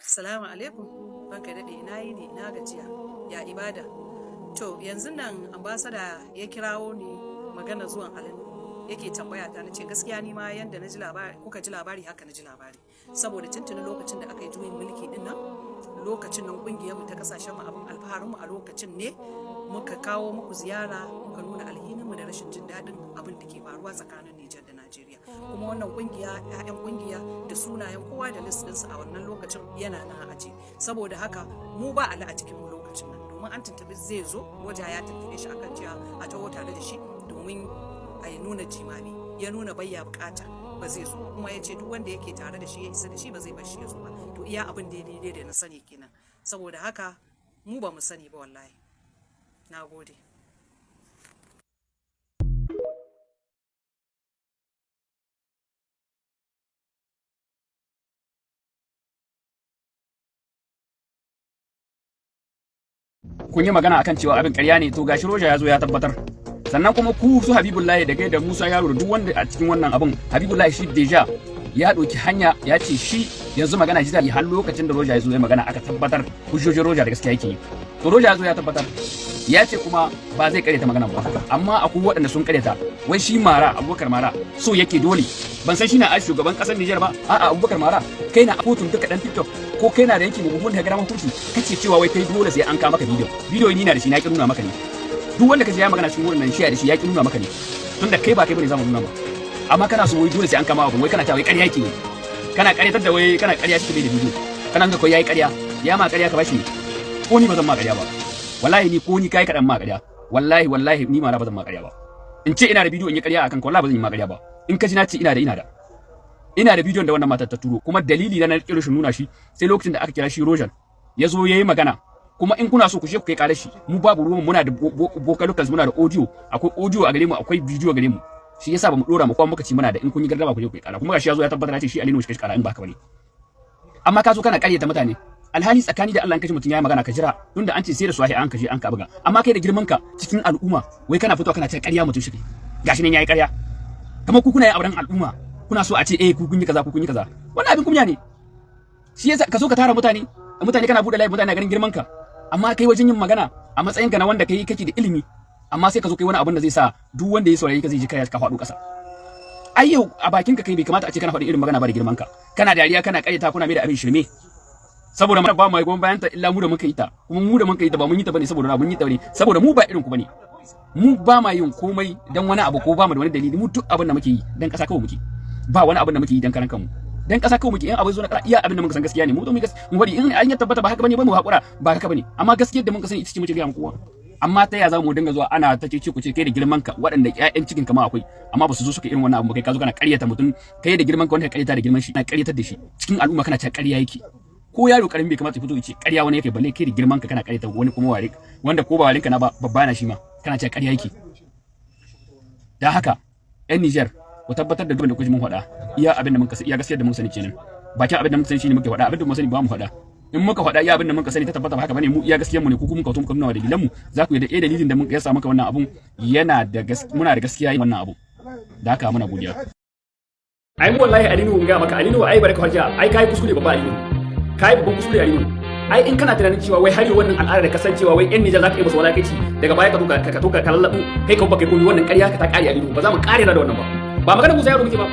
Salamu alaikum, ranka daɗe, ina yini, ina gajiya, ya ibada. To yanzu nan ambasada ya kirawo ni magana zuwan Alin yake tambaya ta. Nace gaskiya ni ma yanda na ji labari, kuka ji labari, haka na ji labari. Saboda tuntuni lokacin da aka yi juyin mulki din nan, lokacin nan kungiyar mu ta kasashen mu, abin alfaharin mu, a lokacin ne muka kawo muku ziyara, muka nuna alhinin mu da rashin jin daɗin abin da ke faruwa tsakanin Nijar da Najeriya. Kuma wannan kungiya, 'ya'yan kungiya da sunayen kowa da list ɗinsu a wannan lokacin yana nan a aje. Saboda haka mu ba Ali a cikin mu lokacin nan, domin an tuntubi zai zo waja ya tuntube shi akan cewa a taho tare da shi domin a yi nuna jimami, ya nuna bayya bukata, ba zai zo. Kuma ya ce duk wanda yake tare da shi, ya isa da shi, ba zai bar shi ya zo ba. To iya abin da daidai da na sani kenan. Saboda haka mu ba mu sani ba wallahi. Na gode. Kun yi magana akan cewa abin ƙarya ne, to gashi Roja ya zo ya tabbatar. Sannan kuma ku su Habibullahi da kai da Musa Yaro da duk wanda a cikin wannan abin, Habibullahi shi deja ya ɗauki hanya, ya ce shi yanzu magana shi zai har lokacin da Roja ya zo ya magana aka tabbatar hujjojin Roja da gaskiya yake yi. To Roja ya zo ya tabbatar, ya ce kuma ba zai karyata magana ba, amma akwai waɗanda sun karyata. Wai shi Mara, Abubakar Mara, so yake dole, ban san shi na a shugaban ƙasar Nijar ba. A'a, Abubakar Mara, kai na kotun duka dan TikTok ko kai na da yanki mugun da gara hukunci, kace cewa wai kai dole sai an ka maka bidiyo. Bidiyo ni na da shi, na ki nuna maka ne. Duk wanda kace ya magana cikin wurin nan shi ya da shi, ya ki nuna maka ne, tunda kai ba kai bane zamu nuna ma. Amma kana so wai dole sai an kama abu, wai kana cewa wai ƙarya yake ne, kana ƙaryatar da wai kana ƙarya shi bai da bidiyo, kana nuna ko yayi ƙarya, ya ma ƙarya ka bashi ne. Ko ni ba zan ma ƙarya ba wallahi, ni ko ni kai kaɗan ma ƙarya wallahi, wallahi ni ma na ba zan ma ƙarya ba. In ce ina da bidiyo in yi ƙarya akan ka, wallahi ba zan yi ma ƙarya ba. In ka ji na ce ina da, ina da bidiyon da wannan matar ta turo, kuma dalili na na kiro shi nuna shi sai lokacin da aka kira shi Rojan ya zo yayi magana. Kuma in kuna so ku je ku kai karar shi, mu babu ruwan, muna da vocal, muna da audio, akwai audio a gare mu, akwai video a gare mu. Shi yasa bamu dora mu kuma muka ci muna da, in kun yi gardama ku je ku kai kara. Kuma gashi ya zo ya tabbatar, ya ce shi Alinu shi kai kara in ba haka bane. Amma ka zo kana ƙaryata mutane, alhali tsakani da Allah in kaji mutum yayi magana ka jira, tunda an ce sai da suwahi an kaje an ka buga. Amma kai da girman ka cikin al'umma, wai kana fitowa kana ce ƙarya mutum shi kai, gashi nan yayi ƙarya. Kamar ku kuna yin auren al'umma, kuna so a ce eh ku kun yi kaza, ku kun yi kaza. Wannan abin kunya ne. Shi yasa ka so ka tara mutane, mutane kana bude live, mutane na ganin girman ka, amma kai wajen yin magana a matsayin ka na wanda kai kake da ilimi, amma sai ka zo kai wani abin da zai sa duk wanda ya saurari ka zai ji kai ka faɗo ƙasa. Ai yau a bakin ka kai bai kamata a ce kana faɗin irin magana ba da girman ka, kana dariya, kana ƙaryata, kuna mai da abin shirme. Saboda ba mai goyon bayan ta illa mu da muka yi ta. Kuma mu da muka yi ta ba mun yi ta bane saboda mun yi ta bane saboda mu ba irin ku bane. Mu ba ma yin komai dan wani abu ko ba mu da wani dalili. Mu duk abin da muke yi dan ƙasa kawai muke, ba wani abin da muke yi dan karan kanmu, dan ƙasa kawai muke. In abu zo na ƙasa, iya abin da muka san gaskiya ne mu zo mu mu bari. In an ya tabbata ba haka bane ba, mu hakura ba haka bane. Amma gaskiyar da muka sani ita ce muke ga kowa. Amma ta ya za mu dinga zuwa ana ta ce ku ce kai da girman ka, waɗanda ƴaƴan cikin ka ma akwai amma ba su zo suka irin wannan abu, kai ka zo kana ƙaryata mutum, kai da girman ka, wanda ka ƙaryata da girman shi, kana ƙaryatar da shi cikin al'umma, kana cewa ƙarya yake. Ko yaro karami bai kamata ya fito ya ce ƙarya wani yake, balle kai da girman ka kana ƙaryata wani, kuma ware wanda ko ba warinka na ba, babba na shi ma kana cewa ƙarya yake. Dan haka ƴan Niger, ku tabbatar da duk da kuji mun faɗa, iya abin da muka sani, iya gaskiyar da muka sani kenan. Bakin abin da muka sani shine muke faɗa. Abin da muka sani ba mu faɗa. In muka faɗa iya abin da muka sani ta tabbata ba haka bane, mu iya gaskiyar mu ne. Ku kuma muka muka nuna dalilan mu, za ku yi da eh dalilin da muka yasa muka wannan abun yana da muna da gaskiya yin wannan abu. Da haka muna godiya. Ai mu wallahi Alinu, mun ga maka Alinu, ai barka farja, ai kai kuskure babba Alinu, kai babban kuskure Alinu. Ai in kana tunanin cewa wai har wannan al'ada da kasancewa wai yan Nijar za ka yi musu walakanci, daga baya ka zo ka to ka lallabu kai ka ba kai komi, wannan ƙarya ka ta ƙare Alinu. Ba za mu ƙare da wannan ba. Ba magana Musa Yaro muke ba,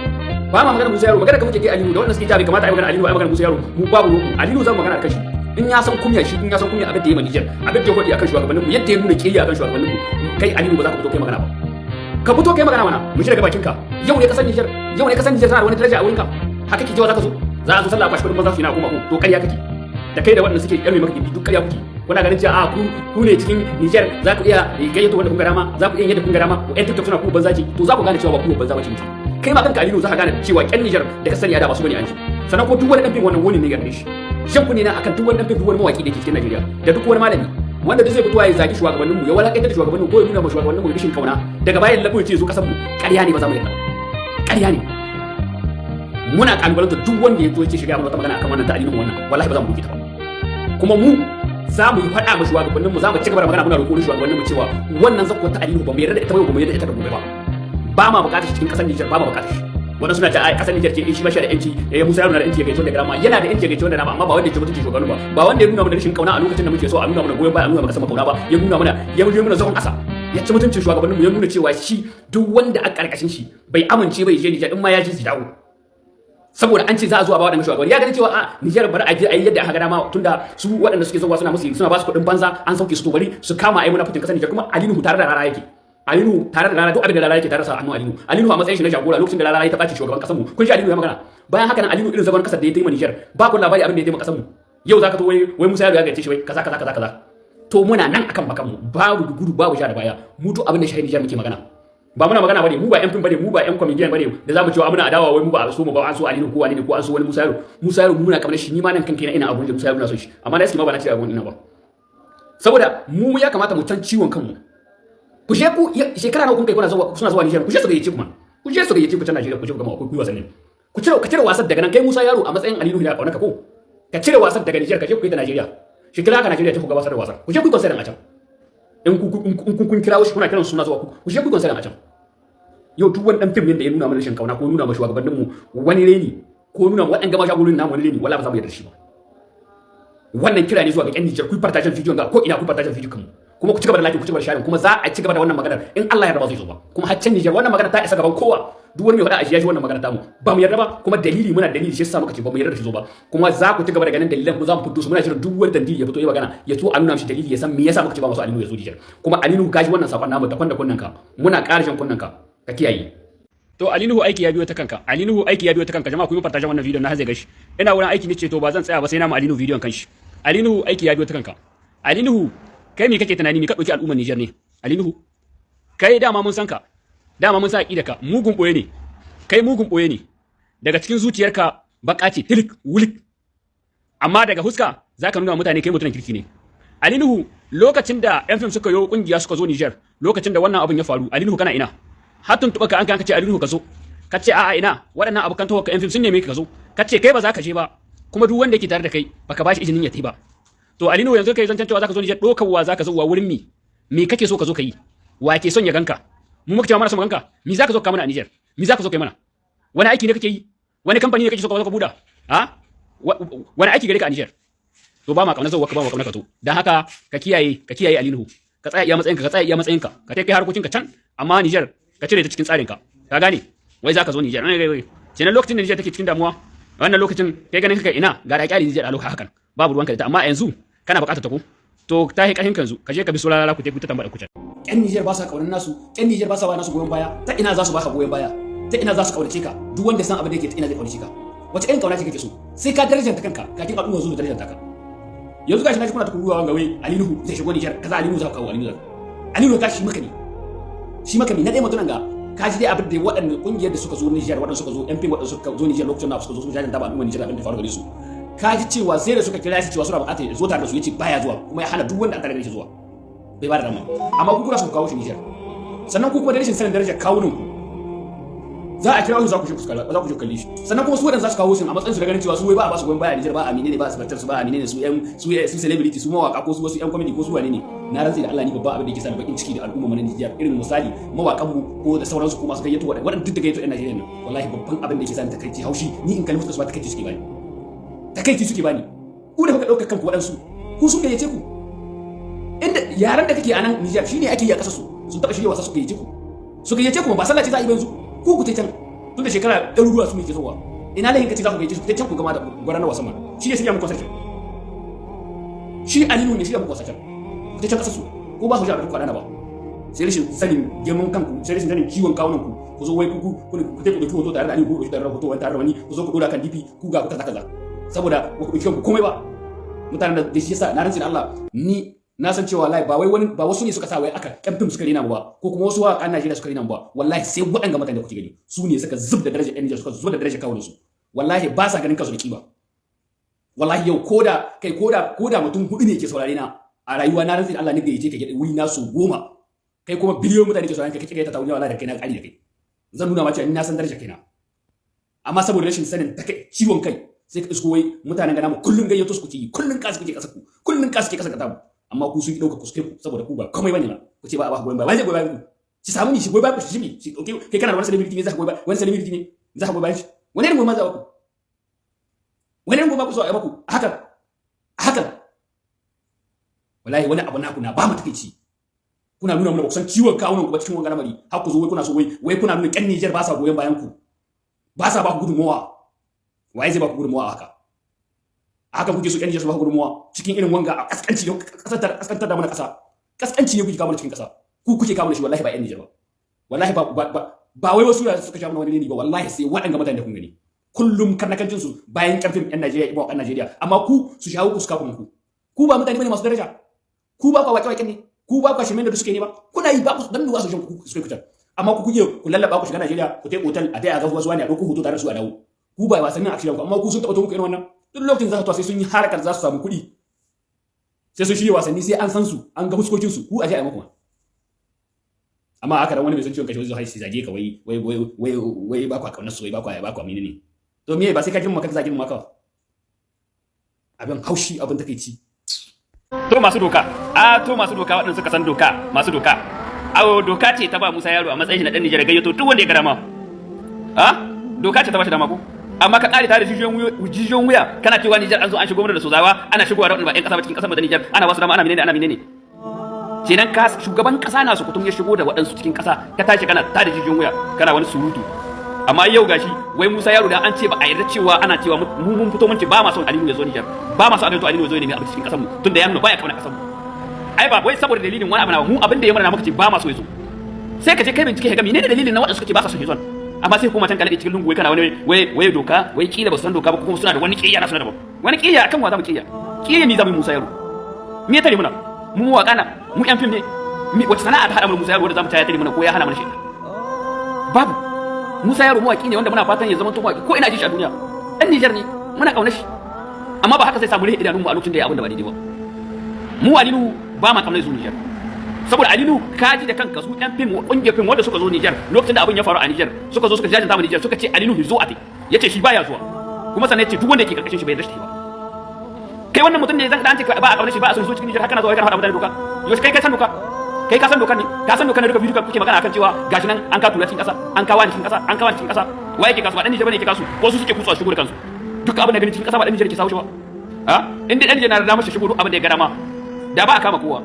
ba ma magana Musa Yaro, magana ka muke kai Alinu da wannan suke cewa bai kamata ai magana Alinu, ai magana Musa Yaro. Mu babu ruwan Alinu, za mu magana kashi in ya san kunya shi, in ya san kunya abin da ya yi Nijar, abin da ya hodi akan shugabannin mu, yadda ya nuna kiyayya akan shugabannin mu. Kai Alinu, ba za ka fito kai magana ba? Ka fito kai magana mana mu ji daga bakin ka. Yau ne kasar Nijar, yau ne kasar Nijar tana da wani daraja a wurin ka? Haka kike cewa za ka zo, za a zo sallah kwashi kudin banza su yi na koma ko? To ƙarya kake, da kai da waɗanda suke yarme maka gindi, duk ƙarya kuke. Kuna ganin cewa a ku ne cikin Niger za ku iya gayyato wanda kun ga dama, za ku iya yadda kun ga dama. Ƴan TikTok suna ku banza ce, to za ku gane cewa ba ku banza bace muke. Kai ma kanka Alinu za ka gane cewa ƴan Niger da ka sani a da ba su bane an ji. Sannan ko duk wani dan fim, wannan wani ne gare shi shan kunne na akan duk wani dan fim, duk wani mawaki da ke cikin Najeriya da duk wani malami wanda duk zai fito ya zagi shugabannin mu, ya walakantar da shugabannin ko ya nuna ma shugabannin mu rashin kauna, daga bayan labo ya ce zo kasan mu, ƙarya ne, ba za mu yarda ba, ƙarya ne. Muna kalubalanta duk wanda ya zo ya ce shiga mana wata magana akan wannan ta Alinu wannan, wallahi ba za mu duke ta ba. Kuma mu za mu yi faɗa ma shugabannin mu, za mu ci gaba da magana, muna roƙo shugabannin mu cewa wannan zakko ta Alinu ba mu yarda da ita ba, ba mu yarda da ita da gobe ba. Ba ma buƙatar shi cikin ƙasar Nijar, ba ma buƙatar shi. Wannan suna ta ai kasar Niger ce, shi ba shi da yanci, eh, Musa Yaro na da yanci ya gayyace wanda dama, yana da yanci ya gayyace wanda dama, amma ba wanda ya ci mutunci shugaban ba, ba wanda ya nuna mana rashin kauna a lokacin da muke so a nuna mana goyon baya, a nuna mana sama kauna ba. Ya nuna mana, ya nuna mana zagon kasa, ya ci mutuncin shugabanninmu, ya nuna cewa shi duk wanda a karkashin shi bai amince bai je Niger, in ma ya ji su dawo, saboda an ce za a zo a ba waɗannan shugabanni. Ya gani cewa a Niger bari a je a yi yadda aka ga dama, tunda su waɗanda suke zuwa suna musu, suna ba su kuɗin banza, an sauke su, to bari su kama ai muna fitin kasar Niger. Kuma Ali Nuhu tare da rara yake, Ali Nuhu tare da rara, duk abin da rara yake tare da hannu Ali Nuhu. Ali Nuhu a matsayin shi na jagora, lokacin da rara ya taɓa shugaban kasar mu, kun ji Ali Nuhu ya magana. Bayan haka nan Ali Nuhu irin zagon kasar da ya taimaka Niger, ba ku labari abin da ya taimaka kasar mu. Yau zaka to wai wai Musa Yaro ya gayyace shi, wai kaza kaza kaza kaza. To muna nan akan bakan mu, babu gudu, babu sha da baya. Mu duk abin da shahin Niger muke magana, ba muna magana bane, mu ba yan fim bane, mu ba yan comedian bane da zamu cewa muna adawa, wai mu ba a so mu ba, an so Ali ko wani ne, ko an so wani Musa Yaro. Musa Yaro muna kamar shi, ni ma nan kanka ina abun da Musa Yaro na so shi, amma na ma ba na ce abun ina ba, saboda mu ya kamata mu san ciwon kanmu. Ku je ku shekara nawa kun kai kuna zuwa, suna zuwa Niger, ku je su gayyace kuma, ku je su gayyace ku can Najeriya, ku je ku gama ku yi wasanni. Ku cire, ka cire wasan daga nan. Kai Musa Yaro, a matsayin Ali Nuhu ya kauna ka, ko ka cire wasan daga Niger, ka je ku yi ta Najeriya. Shekara ka Najeriya ta ku gabatar da wasan, ku je ku yi concert a can. In ku kun kirawo shi, kuna kiran suna zuwa, ku je ku yi concert a can. Yau duk wani dan fim da ya nuna mana rashin kauna, ko nuna ma shugabannin mu wani reni, ko nuna waɗanda gama shagurin namu wani reni, wallahi ba za mu yarda da shi ba. Wannan kira ne zuwa ga ƴan Nijar, ku partagen bidiyon ga ko ina, ku partagen bidiyon kanmu, kuma ku ci gaba da like, ku ci gaba da sharing. Kuma za a ci gaba da wannan maganar in Allah ya yarda, ba zai zo ba. Kuma har can Nijar wannan magana ta isa gaban kowa, duk wani mai faɗa a shi ya shi wannan magana tamu, ba mu yarda ba. Kuma dalili, muna dalili, shi yasa muka ce ba mu yarda da shi zo ba. Kuma za ku ci gaba da ganin dalilan ku, za mu fito su. Muna shirin duk wani dandili ya fito ya magana, ya to a nuna mishi dalili, ya san me yasa muka ce ba masu Ali Nuhu ya zo Nijar. Kuma Ali Nuhu, kaji wannan sakon namu, ta kwanda kunnen ka, muna ƙara shan kunnen ka, ka kiyaye. To Ali Nuhu, aiki ya biyo ta kanka. Ali Nuhu, aiki ya biyo ta kanka. Jama'a, ku yi partagen wannan bidiyon na haze gashi. Ina wurin aiki ne, ce to ba zan tsaya ba sai na mu Ali Nuhu bidiyon kanshi. Ali Nuhu, aiki ya biyo ta kanka. Ali Nuhu, kai me kake tunani, me ka dauki al'ummar Niger ne? Ali Nuhu, kai dama mun san ka, dama mun san aqida ka, mugun boye ne kai, mugun boye ne. Daga cikin zuciyarka baka ce tilik wulik, amma daga huska zaka nuna mutane kai mutumin kirki ne. Ali Nuhu, lokacin da yan fim suka yo kungiya suka zo Niger, lokacin da wannan abun ya faru, Ali Nuhu kana ina? Har tuntuɓa ka an ka ce Ali Nuhu ka zo, ka ce a'a ina. Waɗannan abokan tawo ka yan fim sun neme ka zo, ka ce kai ba za ka je ba, kuma duk wanda yake tare da kai baka bashi izinin ya tafi ba. To Ali Nuhu, yanzu kai zancen cewa zaka zo Niger, ɗaukar wa zaka zo wa wurin mi? Me kake so ka zo ka yi? Wa ke son ya ganka? Mu muka ce mana son ganka? Mi zaka zo ka mana a Niger? Mi zaka zo kai mana? Wani aiki ne kake yi? Wani kamfani ne kake so ka zo ka buda? Ha, wani aiki gare ka a Niger? To ba ma kauna zuwa ka, ba ma kauna ka to. Dan haka ka kiyaye, ka kiyaye Ali Nuhu, ka tsaya iya matsayinka, ka tsaya iya matsayinka, ka kai harkokinka can, amma Niger ka cire ta cikin tsarinka. Ka gane? Wai zaka zo Niger, wai kenan lokacin da Niger take cikin damuwa, wannan lokacin kai ganin kaka ina ga da kyali Niger a lokacin hakan babu ruwanka da ta, amma yanzu kana bukatar ta ko to ta yi karhin kanzu, ka je ka bi sulala ku te ku ta tambada ku can. Ƴan Niger ba sa kaunar nasu, ƴan Niger ba sa ba nasu goyon baya. Ta ina za su baka goyon baya? Ta ina za su kaunace ka? Duk wanda san abin da yake, ta ina zai kaunace ka? Wace irin kauna ce kake so? Sai ka darajanta kanka kafin al'umma zo da darajanta ka. Yanzu gashi na ji kuna ta kuruwa wanga wai Ali Nuhu zai shigo Niger kaza, Ali Nuhu za ka kawo, Ali Nuhu, Ali Nuhu ka shi maka ne, shi maka ne na ɗaya mutunan ga. Ka ji dai abin da waɗanda ƙungiyar da suka zo Niger, waɗanda suka zo MP, waɗanda suka zo Niger lokacin da suka zo su jajanta ba al'ummar Niger abin da faru gare su. Ka ji cewa sai da suka kira shi cewa suna buƙatar ya zo tare da su, yace baya zuwa, kuma ya hana duk wanda aka tare da shi zuwa, bai ba da dama. Amma ku kuna so ku kawo shi Niger, sannan ku kuma da rashin sanin darajar kawunan ku, za a kira su, za ku je za ku je kalli shi. Sannan kuma su waɗanda za su kawo shi a matsayin su da ganin cewa su wai ba a ba su goyon baya a Niger, ba a menene, ba a sabartar su, ba a menene, su yan su celebrity, su mawaka, ko su wasu yan comedy, ko su wane ne. Na rantsi da Allah, ni babba abin da yake sa ni bakin ciki da al'umma mu na Niger, irin misali mawakan mu ko da sauransu, ko masu gayyato waɗanda duk da gayyato yan Najeriya nan, wallahi babban abin da yake sa ni takaici, haushi, ni in kalli fuskar su ba takaici suke bani, takaici suke bani. Ku da kuka ɗaukar kanku waɗansu, ku sun gayyace ku inda yaran da kake a nan Niger shine ake yi a ƙasar su. Sun taɓa shirya wasa su gayyace ku? Su gayyace ku ba sallah ce za a yi ba yanzu. Ku can tun da shekara ɗaruruwa su ne ke zuwa, ina lahin ka ce za ku gayyace su? Ku can ku gama da gwaran wasan man. Shi ya shirya muku wasan, shi Alinu ne shirya muku wasan. Ku can ƙasar su ko ba su ji abin ku ba, sai rashin sanin girman kanku, sai rashin sanin ciwon kawunan ku. Ku zo wai ku ku ku ɗauki hoto tare da Aliyu, ku tare da hoto wani tare da wani, ku zo ku ɗora kan DP, ku ga ku kaza kaza, saboda ku ɗauki kanku komai ba. Mutanen da shi yasa na rantsi da Allah, ni na san cewa wallahi ba wai wani ba, wasu ne suka sa wai aka kamfin suka rena mu ba, ko kuma wasu waka Najeriya suka rena mu ba. Wallahi sai waɗanga mutane da kuke gani, su ne suka zub da darajar ɗan Nijar, suka zub da darajar kawunan su. Wallahi ba sa ganin kansu da kima. Wallahi yau koda kai koda mutum hudu ne ke saurare na a rayuwa, na rantsi da Allah, ni gayyace ka wuri na su 10, kai kuma biliyoyin mutane ke saurare ka, kake ta wuri, wallahi da kai na kari da kai. Zan nuna ma cewa ni na san darajar kaina. Amma saboda rashin sanin ciwon kai, sai ka isko wai mutanen gana mu kullun gayyato su kuke yi, kullun kasu kuke kasa ku, kullun kasu ke kasa ka tamu, amma ku sun dauka ku suke ku saboda ku ba komai bane ba. Ku ce ba a ba goyon baya, wai zai goyi bayan ku? Shi samu ni shi goyi bayan ku, shi mi shi? Okay, kai kana da wani celebrity ne zaka goyi bayan wani celebrity ne? Za ka goyi bayan shi? Wani irin goyi za ku? Wani irin goyi ku so a yi maku hakan hakan? Wallahi wani abu naku na ba mu takeici. Kuna nuna mana ba ku san ciwon kawunan ku ba cikin wannan lamari, har ku zo wai kuna so wai kuna nuna ƴan Nijar ba sa goyon bayan ku, ba sa ba ku gudunmawa. Waye zai ba ku gudunmawa haka? Haka kuke so ƴan Nijar su ba ku gudunmawa cikin irin wanga a kaskanci, kaskantar da mana kasa? Kaskanci ne kuke kawo mana cikin kasa, ku kuke kawo mana shi, wallahi ba ƴan Nijar ba. Wallahi ba wai wasu da suka sha mana wani ne ba, wallahi sai waɗanga mutane da kun gani kullum karnakancin su bayan karfin ƴan Najeriya, ibo ƴan Najeriya, amma ku su shawo ku su kafa muku. Ku ba mutane bane masu daraja. Ku ba ku waƙe waƙe ne, ku ba ku shirmen da suke ne ba kuna yi ba ku dan duwa su shan ku suke kutar, amma ku kuke ku lallaba ku shiga Najeriya, ku tai hotel, a tai a ga wasu wani, a ɗauko hoto tare da su a dawo. Ku ba wasannin a ku, amma ku sun taɓa muku irin wannan. Duk lokacin za su sai sun yi harakar za su samu kuɗi, sai sun shirya wasanni, sai an san su, an ga fuskokin su. Ku a je a yi muku. Amma aka dan wani mai san ciwon kashi zai zage ka, wai wai wai wai wai ba ku kaunar su, wai ba ku amini ne. To me ba sai ka girma ka zage mu maka? Abin haushi, abin takeici. To masu doka, a to masu doka, waɗanda suka san doka, masu doka. Awo doka ce ta ba Musa Yaro a matsayin shi na ɗan Nijar gayyato duk wanda ya ga dama. A doka ce ta ba shi dama ko? Amma ka ƙare tare da jijiyoyin wuya kana cewa Nijar an zo an shigo mana da sozawa, ana shigowa da waɗanda ba ƴan ƙasa ba cikin ƙasar mu da Nijar, ana wasu dama, ana menene, ana menene. Kenan ka shugaban ƙasa na su kutum ya shigo da waɗansu cikin ƙasa, ka tashi kana tada jijiyoyin wuya kana wani surutu. Amma yau gashi wai Musa Yaro da an ce ba a yarda cewa ana cewa mu mun fito mun ce ba ma son Aliyu ya zo Nijar, ba ma son a Aliyu ya zo ne mai abu cikin kasar mu, tunda ya nuna baya kauna kasar mu. Ai ba wai saboda dalilin wani abu na mu abin da ya mana muka ce ba ma so ya zo. Sai ka je kai bincike ka ga menene dalilin na waɗanda suka ce ba sa son ya zo. Amma sai kuma can ka cikin lungu wai kana wani wai doka, wai kila ba su san doka ba, kuma suna da wani kiyaya na suna da wani kiyaya. Akan wa za mu kiyaya? Kiyaya mi za mu yi? Musa Yaro me ya tare muna? Mu mawaka na, mu yan fim ne. Wace sana'a ta hada mu Musa Yaro wanda za mu ta ya tare muna ko ya hana mana shi? Babu. Musa Yaro mawaki ne wanda muna fatan ya zama to mawaki ko ina ji shi a duniya. Dan Nijar ne, muna kaunar shi. Amma ba haka sai samu rihe idanun mu a lokacin da ya abin da ba daidai ba. Mu Alinu ba ma kamar su Nijar. Saboda Alinu ka ji da kanka su ɗan fim, ƙungiyar fim wanda suka zo Nijar lokacin da abin ya faru a Nijar, suka zo suka jajanta mu Nijar, suka ce Alinu zo a tai. Yace shi baya zuwa. Kuma sannan yace duk wanda yake karkashin shi bai yarda shi ba. Kai wannan mutum ne zan dan ce ba a kaunar shi, ba a son zo cikin Nijar, haka na zo kana faɗa mutane doka. Yau kai kai san doka? Kai ka san dokar ne? Ka san dokar ne duka biyu kuke magana akan cewa gashi nan an ka tura cikin kasa, an kawo ni cikin kasa, an kawo ni cikin kasa. Wa yake kasu? Ba dan Nijar bane yake kasu, ko su suke kutsuwa shigo da kansu? Duk abin da gani cikin kasa ba dan Nijar ke sawo shi ba. A in dai dan Nijar na da damar shi shigo duk abin da ya ga dama, da ba a kama kowa.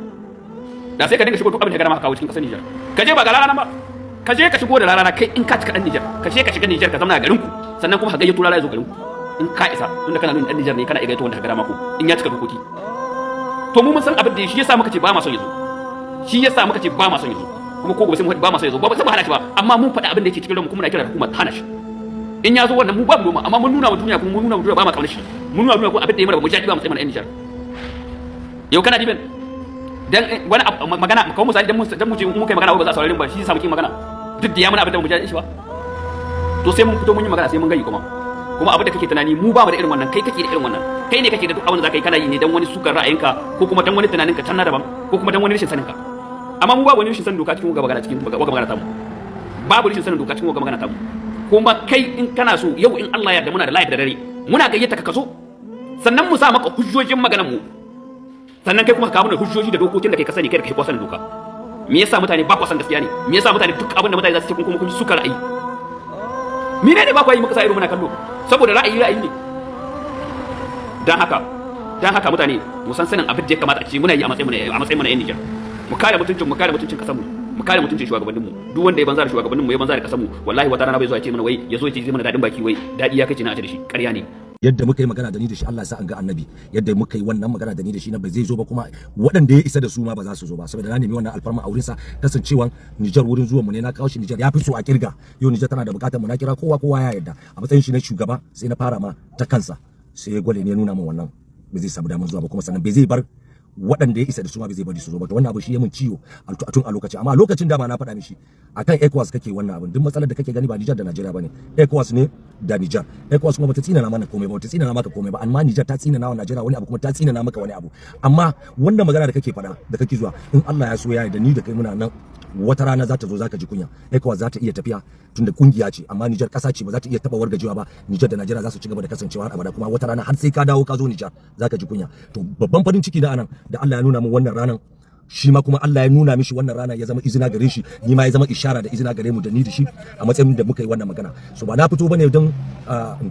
Da sai ka dinga shigo duk abin da ya ga dama ka kawo cikin kasar Nijar. Ka je ba ga rana ba, ka je ka shigo da rana. Kai in ka cika dan Nijar, ka je ka shiga Nijar ka zauna a garin ku, sannan kuma ka gayyato rana ya zo garin ku in ka isa. Tunda kana nuna dan Nijar ne, kana iya gayyato wanda ka ga dama ko in ya cika dokoki. To mu mun san abin da shi yasa muka ce ba ma son ya zo. Shi yasa muka ce ba ma son ya zo, kuma ko gobe sai mu ba ma son ya zo. Ba sai mu hana shi ba, amma mun faɗi abin da yake cikin ranmu, kuma muna kira da hukuma ta hana shi. In ya zo wannan mu babu noma, amma mun nuna wa duniya, kuma mun nuna wa duniya ba ma kaunar shi. Mun nuna wa duniya ko abin da ya mana ba mu ji ba mu sai mana yan Nijar. Yau kana dibin dan wani magana kawo misali, dan mu ce mu kai magana ba za a saurare mu ba, shi yasa muke magana duk da ya mana abin da mu ji shi ba. To sai mun fito mun yi magana, sai mun gayi. Kuma abin da kake tunani mu ba mu da irin wannan, kai kake da irin wannan. Kai ne kake da duk abin da zaka yi kana yi ne dan wani sukar ra'ayinka, ko kuma dan wani tunaninka can na daban, ko kuma dan wani rashin saninka. Amma mu babu wani rashin sanin doka cikin gaba magana, cikin gaba magana tamu babu rashin sanin doka cikin gaba magana tamu. Kuma kai in kana so yau in Allah ya yarda muna da live da dare, muna gayyata ka kaso, sannan mu sa maka hujjojin maganar mu, sannan kai kuma ka kawo mana hujjoji da dokokin da kai ka sani, kai da kai ko sanin doka. Me yasa mutane ba ku san gaskiya ne? Me yasa mutane duk abin da mutane za su ce kun kuma kun suka ra'ayi? Mene ne ba ku yi muka sa ido muna kallo? Saboda ra'ayi ra'ayi ne. Dan haka mutane mu san sanin abin da ya kamata a ce muna yi a matsayin mu na yan Nijar. Mu kare mutuncin mu, kare mutuncin kasar mu, mu kare mutuncin shugabannin mu. Duk wanda ya banza da shugabannin mu, ya banza da kasar mu, wallahi wata rana bai zo ya ce mana wai ya zo ya ce zai mana dadin baki, wai dadi ya kace na a ce da shi ƙarya ne. Yadda muka yi magana da ni da shi, Allah ya sa an ga annabi, yadda muka yi wannan magana da ni da shi na ba zai zo ba, kuma waɗanda ya isa da su ma ba za su zo ba, saboda na nemi wannan alfarma a wurinsa. Kasancewan Nijar wurin zuwan mu ne, na kawo shi Nijar, ya fi so a kirga. Yau Nijar tana da bukatar mu, na kira kowa, kowa ya yarda. A matsayin shi na shugaba sai na fara ma ta kansa, sai ya gwale ne ya nuna min wannan ba zai samu damar zuwa ba, kuma sannan bai zai bar waɗanda ya isa da su ma bai zai bari su zo ba. To wannan abu shi ya mun ciwo a tun a lokaci. Amma a lokacin dama na faɗa mishi, akan ECOWAS kake wannan abin, duk matsalar da kake gani ba Nijar da Najeriya bane, ECOWAS ne da Nijar. ECOWAS kuma bata tsina na mana komai ba, bata tsina na maka komai ba, amma Nijar ta tsina na wa Najeriya wani abu, kuma ta tsina na maka wani abu. Amma wannan magana da kake faɗa da kake zuwa, in Allah ya so ya yarda ni da kai muna nan, wata rana za ta zo zaka ji kunya. ECOWAS za ta iya tafiya tunda kungiya ce, amma Nijar kasa ce, ba za ta iya taba wargajewa ba. Nijar da Najeriya za su ci gaba da kasancewa har abada, kuma wata rana har sai ka dawo ka zo Nijar zaka ji kunya. To babban farin ciki da anan da Allah ya nuna min wannan ranan. Shi ma kuma Allah ya nuna mishi wannan rana, ya zama izina gare shi, ni ma ya zama ishara da izina gare mu, da ni da shi, a matsayin da muka yi wannan magana. So ba na fito bane don in